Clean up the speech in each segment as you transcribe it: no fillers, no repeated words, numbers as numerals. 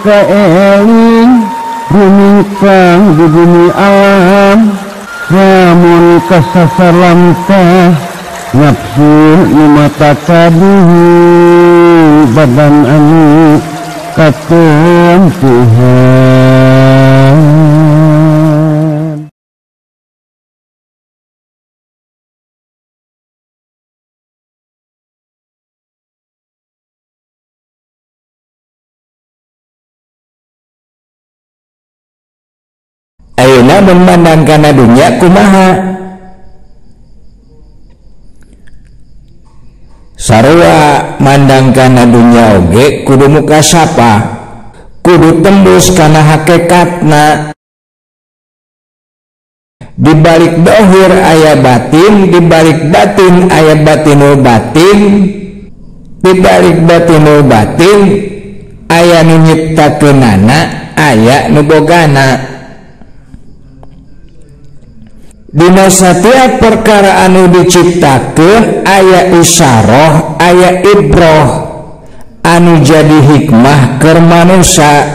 kaeling rumingkang di bumi alam lamun kasasar lamtah nafsu nu mata kaduhu badan anu katempuhan. Ayeuna memandang kana dunya kumaha? Sarua mandang kana dunya oge kudu mukasapa, kudu tembus kana hakikatna. Di balik dohir aya batin, di balik batin aya batinul batin, di balik batinul batin aya nu nyiptakeunana, aya nu bogana. Dina setiap perkara anu diciptakeun aya isyarah, aya ibroh anu jadi hikmah keur manusia.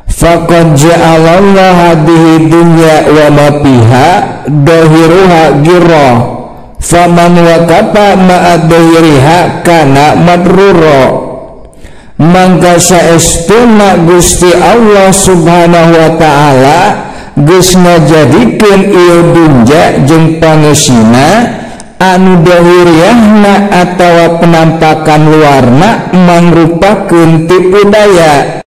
Faqad ja'alallahu hadhihi dunya wa ma fiha dahiruha ghirra faman waqafa ma'a dahiriha kana madrura. Mangka saestuna Gusti Allah Subhanahu wa taala geus ngajadikeun ieu dunya jeung pangeusina anu dahiriahna atawa penampakan luarna mangrupakeun tipu daya.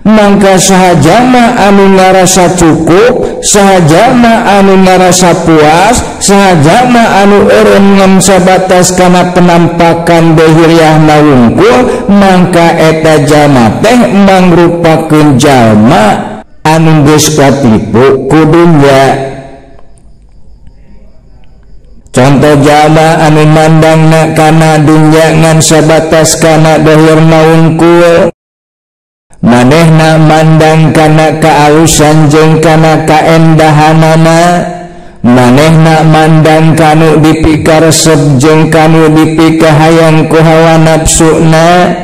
Mangka saha jalma anu ngarasa cukup, saha jalma anu ngarasa puas, saha jalma anu eureun ngan sabatas kana penampakan dahiriahna wungkul, mangka eta jalma teh mangrupakeun jalma anu geus katipu ku dunya. Contoh jalma anu mandangna kana dunya ngan sabatas kana dahirna wungkul, manehna mandang kana kaalusan jeung kana kaendahanana, manehna mandang kanu dipikaresep jeung kanu dipikahayang ku hawa nafsuna.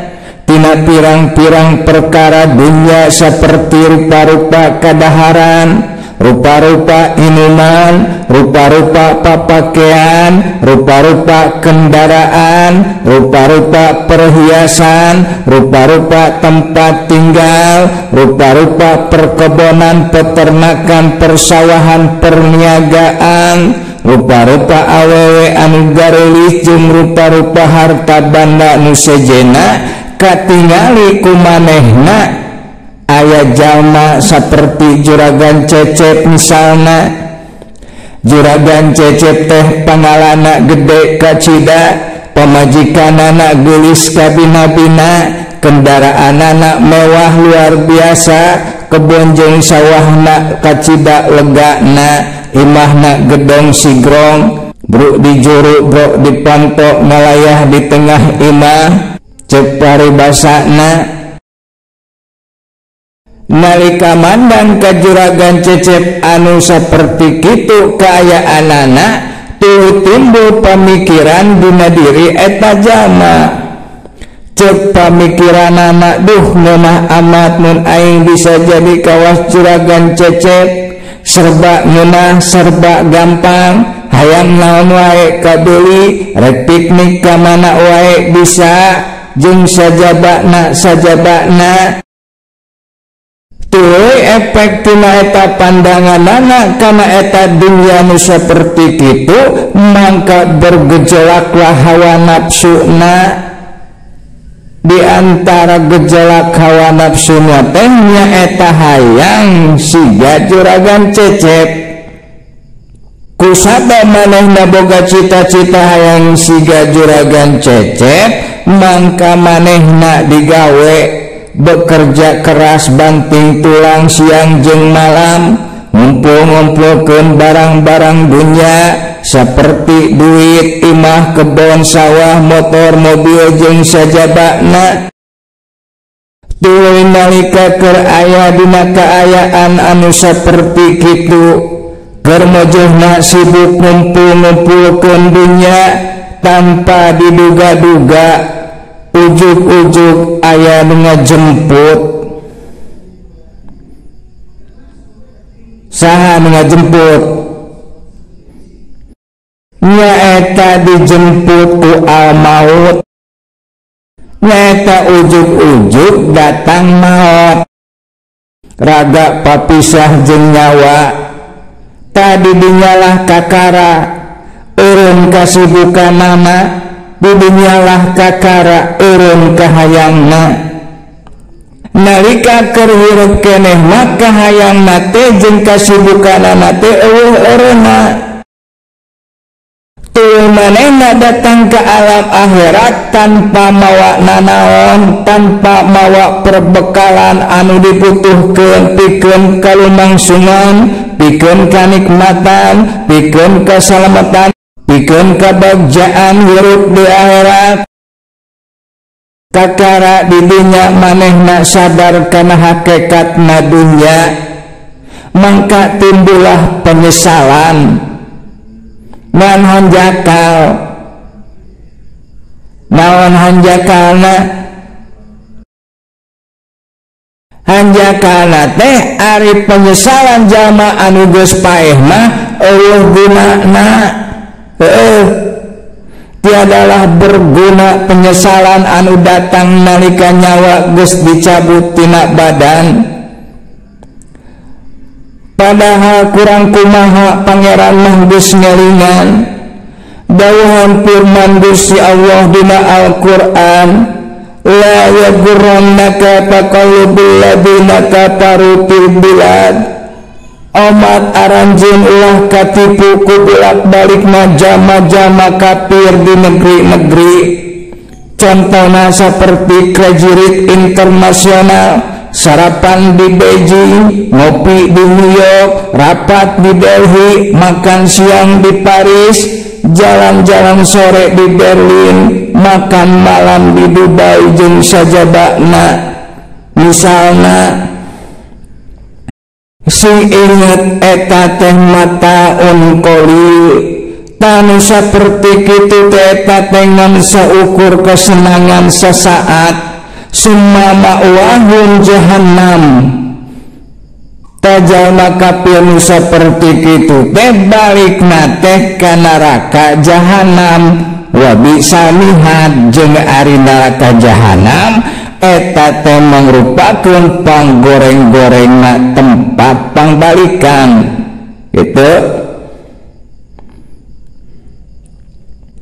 Tina pirang-pirang perkara dunia seperti rupa-rupa kadaharan, rupa-rupa inuman, rupa-rupa papakaian, rupa-rupa kendaraan, rupa-rupa perhiasan, rupa-rupa tempat tinggal, rupa-rupa perkebonan, peternakan, persawahan, perniagaan, rupa-rupa awewe anu gareulih jeung rupa-rupa harta banda nu sejena. Katingali ku manehna aya jalma saperti juragan Cecep misalna. Juragan Cecep teh pangalana gede kacida, pamajikanana geulis kabina-bina, kendaraanana mewah luar biasa, kebon jeung sawahna kacida legana, imahna gedong sigrong, bruk di juru bruk di panto ngalayah di tengah imah. Cek paribasana nalika mandang ka juragan Cecep anu saperti kitu kaayaanana, tuh timbul pamikiran dina diri eta jalma. Cek pamikiranana, duh ngeunah amat mun aing bisa jadi kawas juragan Cecep, serba ngeunah serba gampang, hayang naon wae kabeuli, rek piknik ka mana wae bisa, jeung sajabana sajabana. Tuluy efek tina eta pandanganana kana eta dunya nu saperti kitu, mangka bergejolaklah hawa nafsuna. Di antara gejolak hawa nafsuna teh nyaeta hayang siga juragan Cecep. Kusaba manehna boga cita-cita hayang siga juragan Cecep, mangka manehna digawe bekerja keras banting tulang siang jeung malam, ngumpul-ngumpulkeun barang-barang dunya seperti duit, imah, kebon, sawah, motor, mobil jeung sajabana. Tuluy nalika keur aya dina kaayaan anu saperti kitu, keur mojohna sibuk ngumpul-ngumpulkeun dunya tanpa diduga-duga Ujug-ujug aya nu ngajemput. Saha nu ngajemput? Nyaeta dijemput ku al maut. Nyaeta ujug-ujug datang maut. Raga papisah jeung nyawa. Tadi dinyalah kakara eureun kasibukanana, didinyalah kakara eureun kahayangna. Nalika keur hirup keneh mah kahayangna teh jeung kasibukanana teh eueuh eureunna. Tuluy manehna datang ke alam akhirat tanpa mawa nanaon, tanpa mawa perbekalan anu dibutuhkeun pikeun kalumangsungan, pikeun kanikmatan, pikeun kasalamatan, pikeun kabagjaan hirup di akhirat. Kakara di dunya manehna sadar kana hakikatna dunya, mangka timbullah penyesalan. Naon hanjakal, naon hanjakalna? Hanjakalna teh ari penyesalan jalma anu geus paeh mah eueuh gunana. Heueuh, tiadalah berguna penyesalan anu datang nalika nyawa geus dicabut tina badan. Padahal kurang kumaha pangeran mah geus ngelingan. Dawuhan firman Gusti Allah dina Al-Qur'an, la yaghurrannaka taqallubul ladzina kafaru fil bilad. Omat aranjeun ulah katipu ku bolak-balikna jama-jama kafir di negeri-negeri. Contohna seperti prajurit internasional, sarapan di Beijing, ngopi di New York, rapat di Delhi, makan siang di Paris, jalan-jalan sore di Berlin, makan malam di Dubai jeung sajabana. Misalna sing inget eta teh mataun qalil, tanu saperti kitu teh eta teh ngan saukur kesenangan sesaat. Summa ma'wahum jahannam. Tajalma kafir nu saperti kitu teh balikna teh ka neraka jahanam. Wa bisa mihad jeung ari neraka jahanam eta teh mangrupakeun panggoreng-gorengna tempat pangbalikan gitu.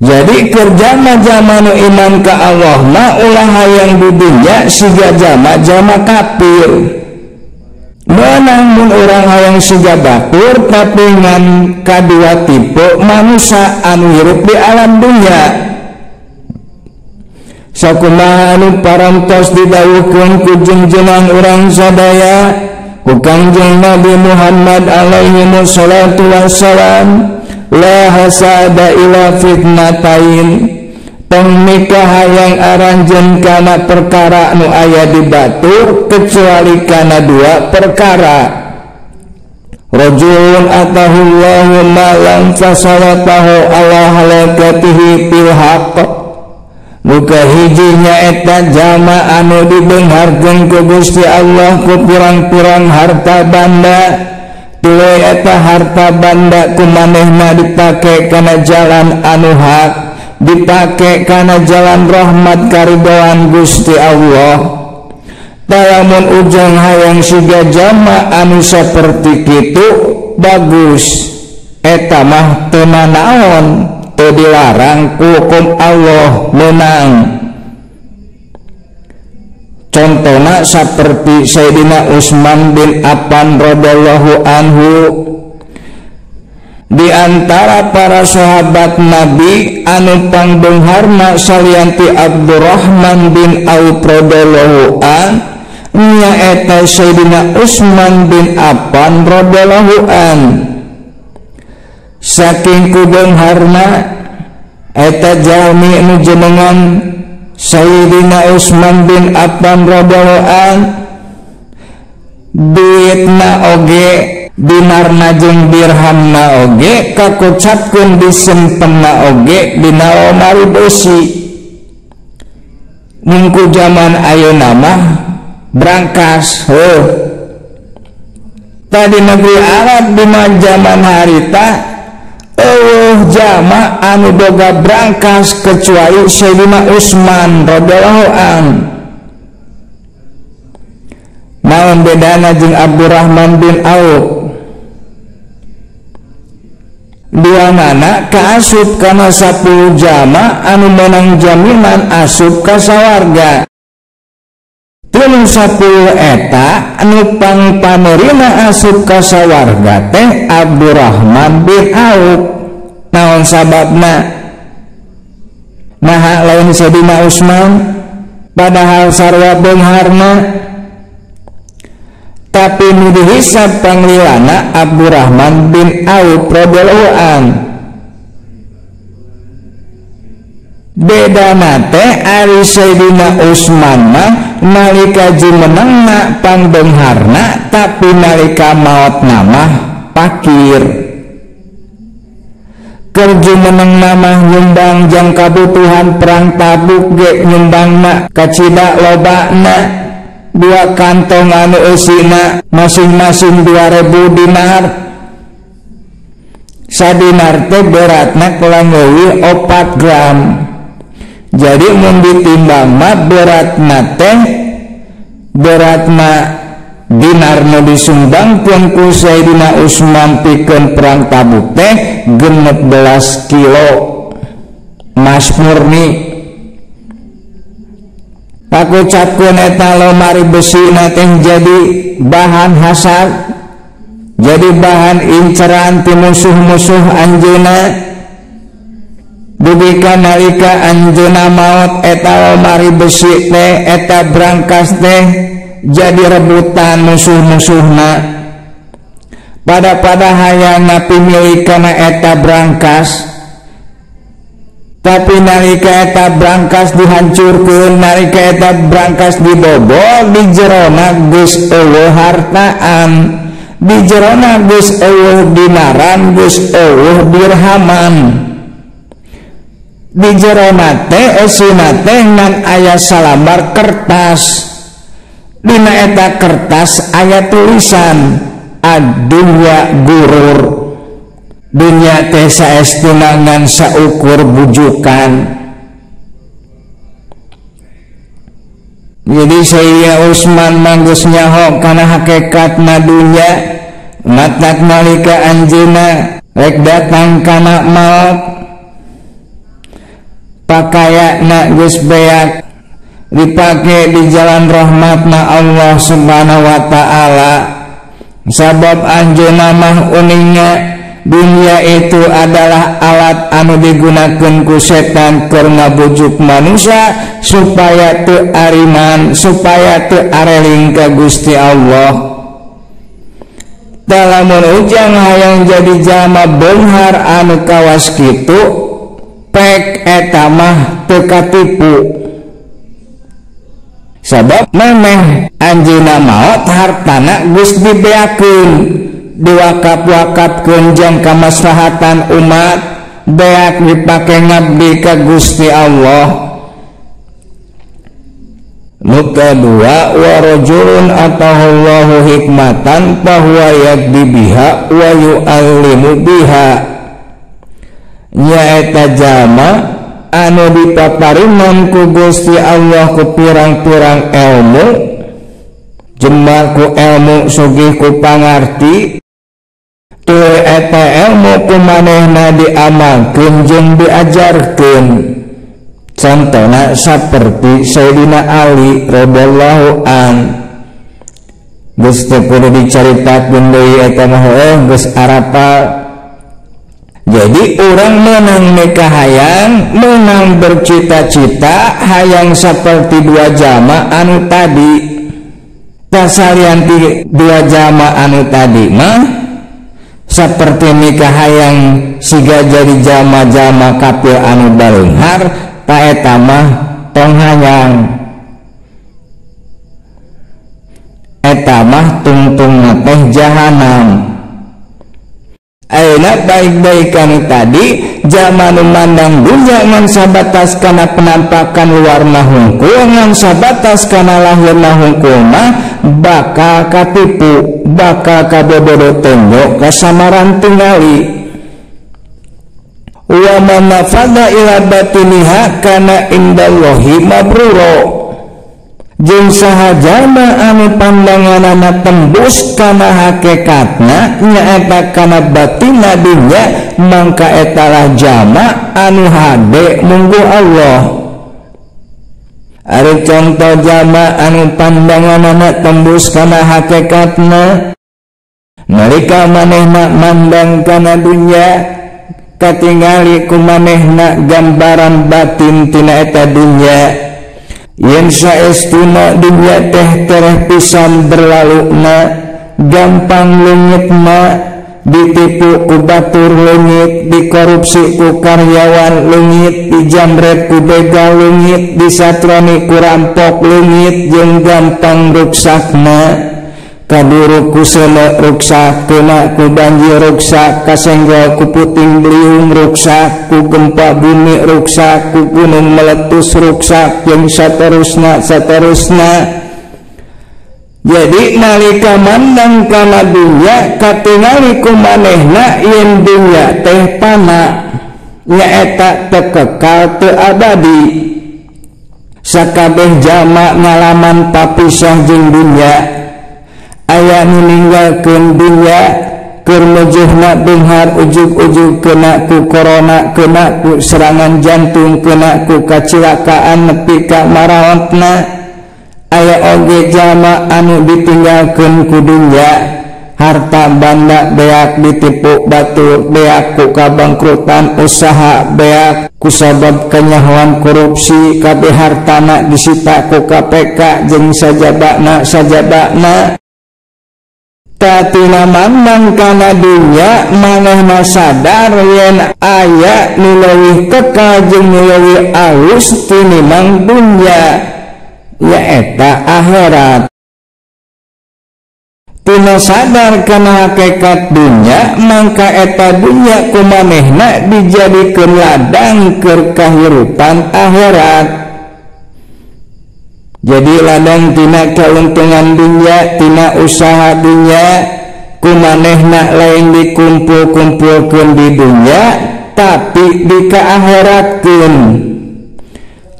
Jadi kerjama-jama nu iman ka Allah mah ulah hayang di dunya siga jama-jama kafir. Meunang mun urang hayang siga batur tapi ngan kadua tipe manusia anu hirup di alam dunya. Sakumaha anu parantos didawuhkeun ku jengjengan urang sadaya ku Kangjeng Nabi Muhammad alaihi wassalatu wassalam, la hasada ila fitnatain. Tong nikah hayang aranjeun kana perkara nu aya di batur kecuali kana dua perkara. Rajulun atahullahu malan fasalatahu ala halakatihi fil haqq. Muka hiji nyaeta jalma anu dibeungharkeun ku Gusti Allah ku pirang-pirang harta banda. Tuluy eta harta banda ku manehna dipake kana jalan anu hak, dipake kana jalan rahmat karidoan Gusti Allah. Lamun ujang hayang siga jalma anu saperti kitu bagus, eta mah teu nanaon, teu dilarang ku hukum Allah meunang. Contohna seperti Sayyidina Utsman bin Affan radhiyallahu anhu. Di antara para sahabat Nabi anu pangbeungharna salianti Abdurrahman bin Auf radhiyallahu an, nyaeta Sayyidina Utsman bin Affan radhiyallahu an. Saking kubeungharna eta jalmi nu jenengan Sayyidina Utsman bin Affan radhiyallahu an, duitna oge, dinarna jeung dirhamna oge kakucapkeun disempenna oge dina lemari besi. Mungku zaman ayeuna mah brangkas heuh. Tadi negeri Arab di zaman harita eueuh jama anu boga brangkas kecuali Sayyidina Utsman radhiyallahu an. Naon bedana jeung Abdurrahman bin Auf? Duanana kaasup kana 10 jama anu menang jaminan asup ka sawarga. Tulu 10 eta anu pangpanerima asup ka sawarga teh Abdurrahman bin Auf. Naon sababna? Naha lain Sayyidina Utsman padahal sarua beungharna, tapi nu dihisab panglilana Abdurrahman bin Auf radhiyallahu an. Bedana teh ari Sayyidina Utsman mah nalika jumenengna pangbeungharna, tapi nalika maotna mah pakir. Keur jumenengna mah nyumbang jang kabutuhan perang Tabuk ge nyumbangna kacida lobana 2 kantong anu eusina masing-masing 2000 dinar. Sadinar teh beratna kurang leuwih 4 gram. Jadi mun ditimbang mah beratna teh beratna dinar nu disumbangkeun ku Sayyidina Utsman pikeun perang Tabuk teh 16 kilo emas murni. Pakucapkeun eta lomari besina teh jadi bahan hasad, jadi bahan inceran ti musuh-musuh anjeunna. Dugi ka nalika anjeunna maot eta lomari besi teh eta brangkas teh jadi rebutan musuh-musuhna. Pada-pada hayang pimilikana eta brangkas, tapi nalika eta brangkas dihancurkeun, nalika eta brangkas dibobol, di jerona geus eueuh hartaan, di jerona geus eueuh dinaran, geus eueuh dirhaman. Di jerona teh eusina teh ngan aya salambar kertas. Dina eta kertas aya tulisan ad-dunya gurur. Dunya teh saestuna ngan saukur bujukan. Jadi Sayyidina Utsman manggeus nyaho kana hakikatna dunya, matak nalika anjeunna rek datang kana maot, pakayana geus beak dipake di jalan rahmatna Allah Subhanahu wa taala. Sabab anjeunna mah uningna dunia itu adalah alat anu digunakan ku setan keur ngabujuk manusia supaya teu ariman, supaya teu areling ka Gusti Allah. Tah lamun ujang hayang jadi jalma beunghar anu kawas kitu, pek eta mah teu katipu. Sabab memeh anjeunna maot hartana geus dibeakeun, diwakaf-wakafkeun jang kamaslahatan umat, beak dipake ngabdi ka Gusti Allah. Nu kadua, wa rajulun atahullahu hikmatan fahuwa yaqdi biha wa yu'allimu biha. Nyaeta jalma anu dipaparinan ku Gusti Allah ku pirang-pirang ilmu, jembar ku ilmu sugih ku pangarti, tuluy eta ilmu ku manehna diamalkeun jeung diajarkeun. Contona saperti Sayyidina Ali radhiyallahu an. Geus teu kudu dicaritakeun deui eta mah heuh geus arapal. Jadi orang menang nikah hayang, menang bercita-cita hayang seperti dua jama anu tadi. Tasalian dua jama anu tadi mah seperti nikah hayang siga jadi jama-jama kafir anu baleunghar, ta eta mah tong hayang. Eta mah tungtungna teh jahanam. Ayeuna tina baik-baik anu tadi jalma nu mandang dunya ngan sabatas kana penampakan luarna hungkul ngan sabatas kana lahirna hungkul mah bakal katipu bakal kabobodo tembok kasamaran tingali. Wa man nafada ila batiniha kana indallahi mabruro. Jeung saha jalma anu pandanganana tembus kana hakikatna nyaeta kana batinna dunya mangka etalah jalma anu hade munggu Allah. Ari contoh jalma anu pandanganana tembus kana hakikatna nalika manehna mandang kana dunya katingali ku manehna gambaran batin tina eta dunya. Yen saestuna dunya teh tereh pisan berlaluna gampang leungitna ditipu ku batur leungit dikorupsi ku karyawan leungit dijamret ku begal leungit disatroni ku rampok leungit jeung gampang ruksakna kaduru ku seuneu ruksak kena ku banjir ruksak kasenggol ku puting beliung ruksak ku gempa bumi ruksak ku gunung meletus ruksak jeung saterusna saterusna. Jadi nalika mandang kana dunya katingali ku manehna yen dunya teh pana nyaeta teu kekal teu abadi. Sakabeh jalma ngalaman papisah jeung dunya aya nu ninggalkeun dunya keur meujeuhna beunghar ujug-ujug kena ku corona kena ku serangan jantung kena ku kacilakaan nepi ka maraotna. Aya oge jalma anu ditinggalkeun ku dunya harta banda beak ditipu batur beak ku kabangkrutan usaha beak kusabab kanyahoan korupsi kabeh hartana disita ku KPK jeung sajabana sajabana. Tatina mandang kana dunya manehna sadar yen aya nu leuwih kekal jeung nu leuwih alus tinimbang dunya nyaeta akhirat. Tina sadar kana hakikat dunya mangka eta dunya ku manehna dijadikeun ladang keur kahirupan akhirat. Jadi ladang tina keuntungan dunya tina usaha dunya ku manehna lain dikumpul-kumpulkeun di dunya tapi dikaakhiratkeun.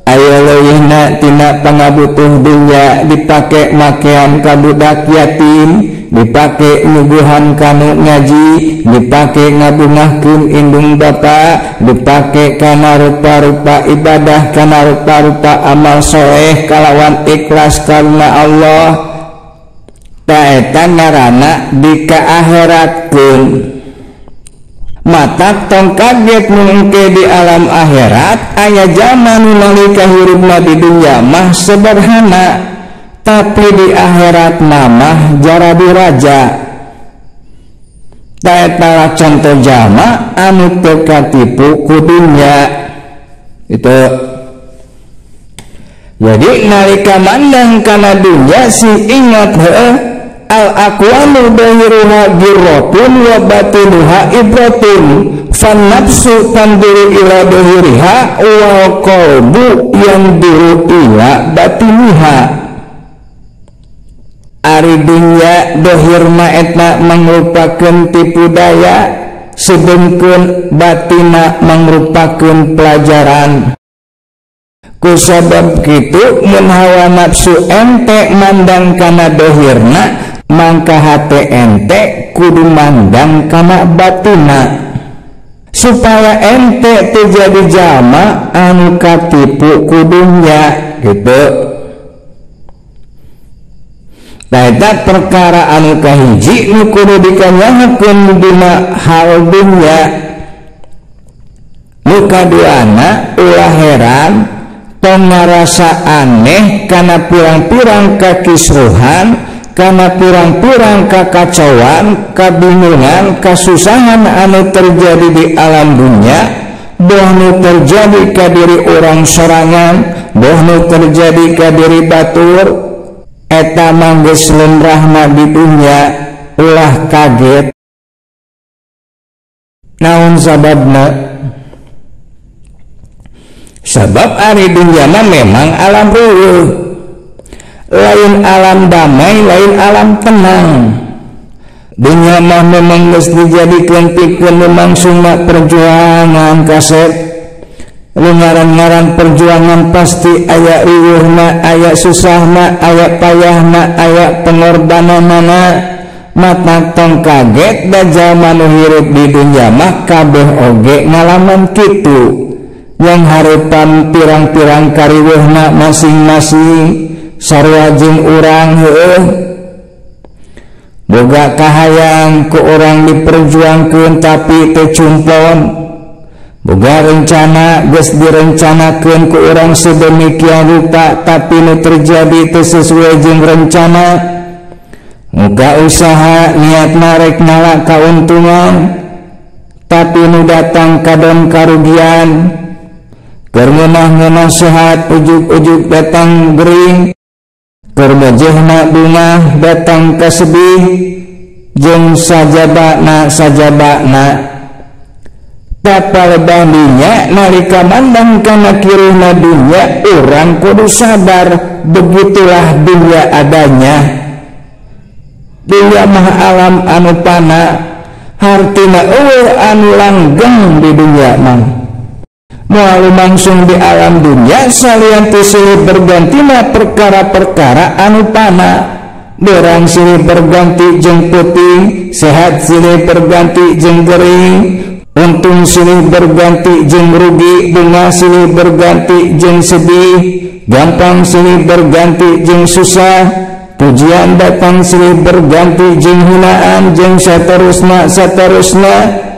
Aya leuwihna tina pangabutuh dunya dipake makean ka budak yatim, dipake nyuguhan kanu ngaji, dipake ngabungahkeun indung bapa, dipake kana rupa-rupa ibadah, kana rupa-rupa amal soleh kalawan ikhlas karena Allah. Ta eta ngaranna dikaakhiratkeun. Mata tong kaget mungke di alam akhirat aya jalma nu nalika hirupna di dunya mah sederhana tapi di akhirat mah jaradi raja. Ta eta contoh jalma anu teu katipu ku dunya itu. Jadi nalika mandang kana dunya si ingat heuh al aqwalu dahiruha girratun wa batinuha ibratun fan nafsu tanduru ila dahiriha wal qalbu yanduru ila batiniha. Ari dunya dahirna eta mangrupakeun tipu daya sedengkeun batina mangrupakeun pelajaran. Kusabab kitu mun hawa nafsu ente mandang kana dahirna mangka hate ente kudu mandang kana batina supaya ente teu jadi jalma anu katipu ku dunya gitu. Tah eta perkara anu kahiji nu kudu dikanyahokeun dina hal dunya. Nu kaduana ulah heran tong ngarasa aneh kana pirang-pirang kakisruhan, kana pirang-pirang kakacauan, kabingungan, kasusahan anu terjadi di alam dunia, boh nu terjadi ka diri urang sorangan, boh nu terjadi ka diri batur, eta mah geus lumrahna di dunia, ulah kaget. Naon sababna? Sabab ari dunya mah memang alam riweuh, lain alam damai, lain alam tenang. Dunya mah memang geus dijadikeun pikeun memang summa perjuangan kasep. Lu ngaran-ngaran perjuangan pasti aya riweuhna, aya susahna, aya payahna, aya pengorbananana. Mata tong kaget da jalma nu hirup di dunya mah kabeh oge ngalaman kitu. Yang harepan pirang-pirang kariweuhna masing-masing sarua jeung urang heueuh. Boga kahayang ku urang diperjuangkeun tapi teu cumpon. Boga rencana geus direncanakeun ku urang sedemikian rupa tapi nu terjadi teu sesuai jeung rencana. Muga usaha niat rek nalak kauntungan tapi nu datang kadon karugian. Keur ngeunah-ngeunah sehat ujug-ujug datang gering. Keur mejehna bungah datang kasedih jeung sajabana sajabana. Tapal dunya nalika mandang kana kiruhna dunya urang kudu sabar, begitulah dunya adanya. Dunya mah alam anu pana, hartina eueuh anu langgeng di dunya mah. Moal lumangsung di alam dunya salian ti silih bergantina perkara-perkara anu pana. Berang silih berganti jeung peuting, sehat silih berganti jeung gering, untung silih berganti jeung rugi, bunga silih berganti jeung sedih, gampang silih berganti jeung susah, pujian datang silih berganti jeung hinaan, jeung saterusna saterusna.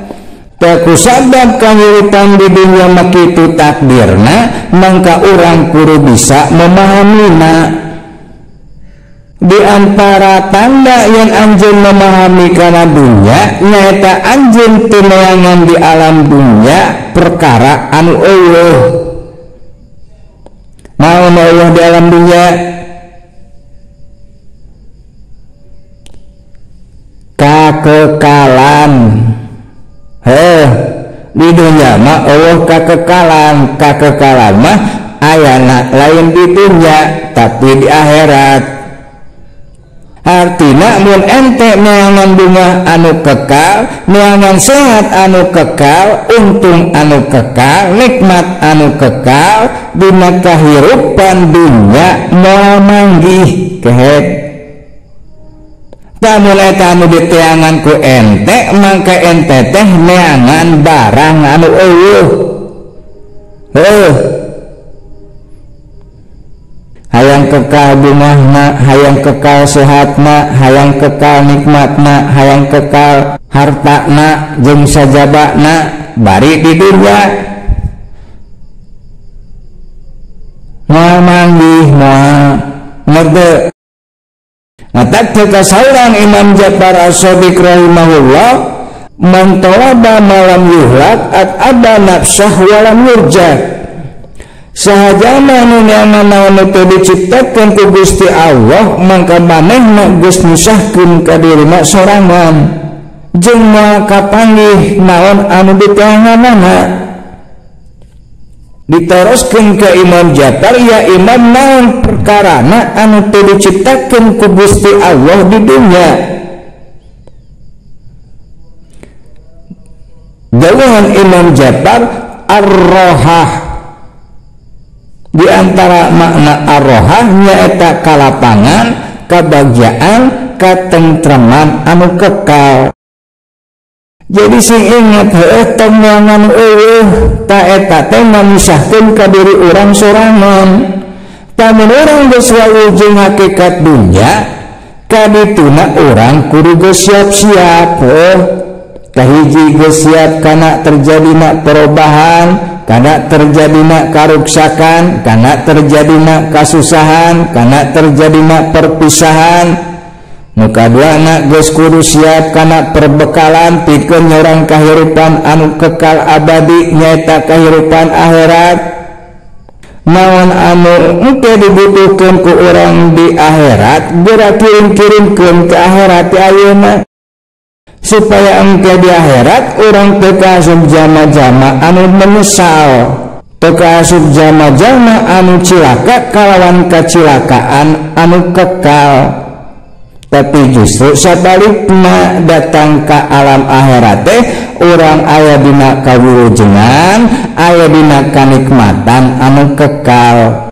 Ku sabab kahiripan di dunya mah kitu takdirna, mangka urang kudu bisa memahaminya. Di antara tanda yang anjeun memahami kana dunya nyaeta anjeun teu neangan di alam dunya perkara anu eueuh. Naon eueuh di alam dunya? Kakekalan. Heh, di dunya mah eueuh kakekalan. Kakekalan mah ayana lain di dunya tapi di akhirat. Artina mun ente neangan bunga anu kekal, neangan sehat anu kekal, untung anu kekal, nikmat anu kekal dina kahirupan dunya moal manggih kehet. Lamun eta anu diteangan ku ente mangka ente teh neangan barang anu eueuh. Heuh. Hayang kekal bungahna, hayang kekal sehatna, hayang kekal nikmatna, hayang kekal hartana jeung sajabana bari di dunya. Moal manggih moal ngerti. Matak teu kasauran Imam Ja'far As-Shadiq rahimahullah, man talaba malam yuhlak at ada nafsah walam yurja. Sahajana nu neangan naon teu diciptakeun ku Gusti Allah, mangka manehna geus nyusahkeun ka dirina sorangan jeung moal kapanggih naon anu diteanganana. Diteruskeun ke Imam Ja'far, ya Imam, naon perkarana anu teu diciptakeun ku Gusti Allah di dunya? Jawaban Imam Ja'far, ar-rohah. Di antara makna ar-rohah nyaeta kalapangan, kabagjaan, katentreman anu kekal. Jadi sing ingat heueuh tong neangan eueuh, ta eta teh ngamisahkeun ka diri urang sorangan. Lamun urang geus wawuh jeung hakikat dunya, kadituna urang kudu geus siap-siap. Heuh, kahiji geus siap kana terjadina perubahan, kana terjadina karuksakan, kana terjadina kasusahan, kana terjadina perpisahan. Nu kaduana geus kudu siap kana perbekalan pikeun nyorang kahirupan anu kekal abadi nyaeta kahirupan akhirat. Naon anu engke dibutuhkeun ku urang di akhirat, geura kirim-kirimkeun ke akhirat di ayeuna. Supaya engke di akhirat urang teu kaasup jalma-jalma anu menyesal, teu kaasup jalma-jalma anu cilaka kalawan kacilakaan anu kekal. Tapi justru sabalikna datang ka alam akhirat teh urang aya dina kawilujengan, aya dina kanikmatan anu kekal.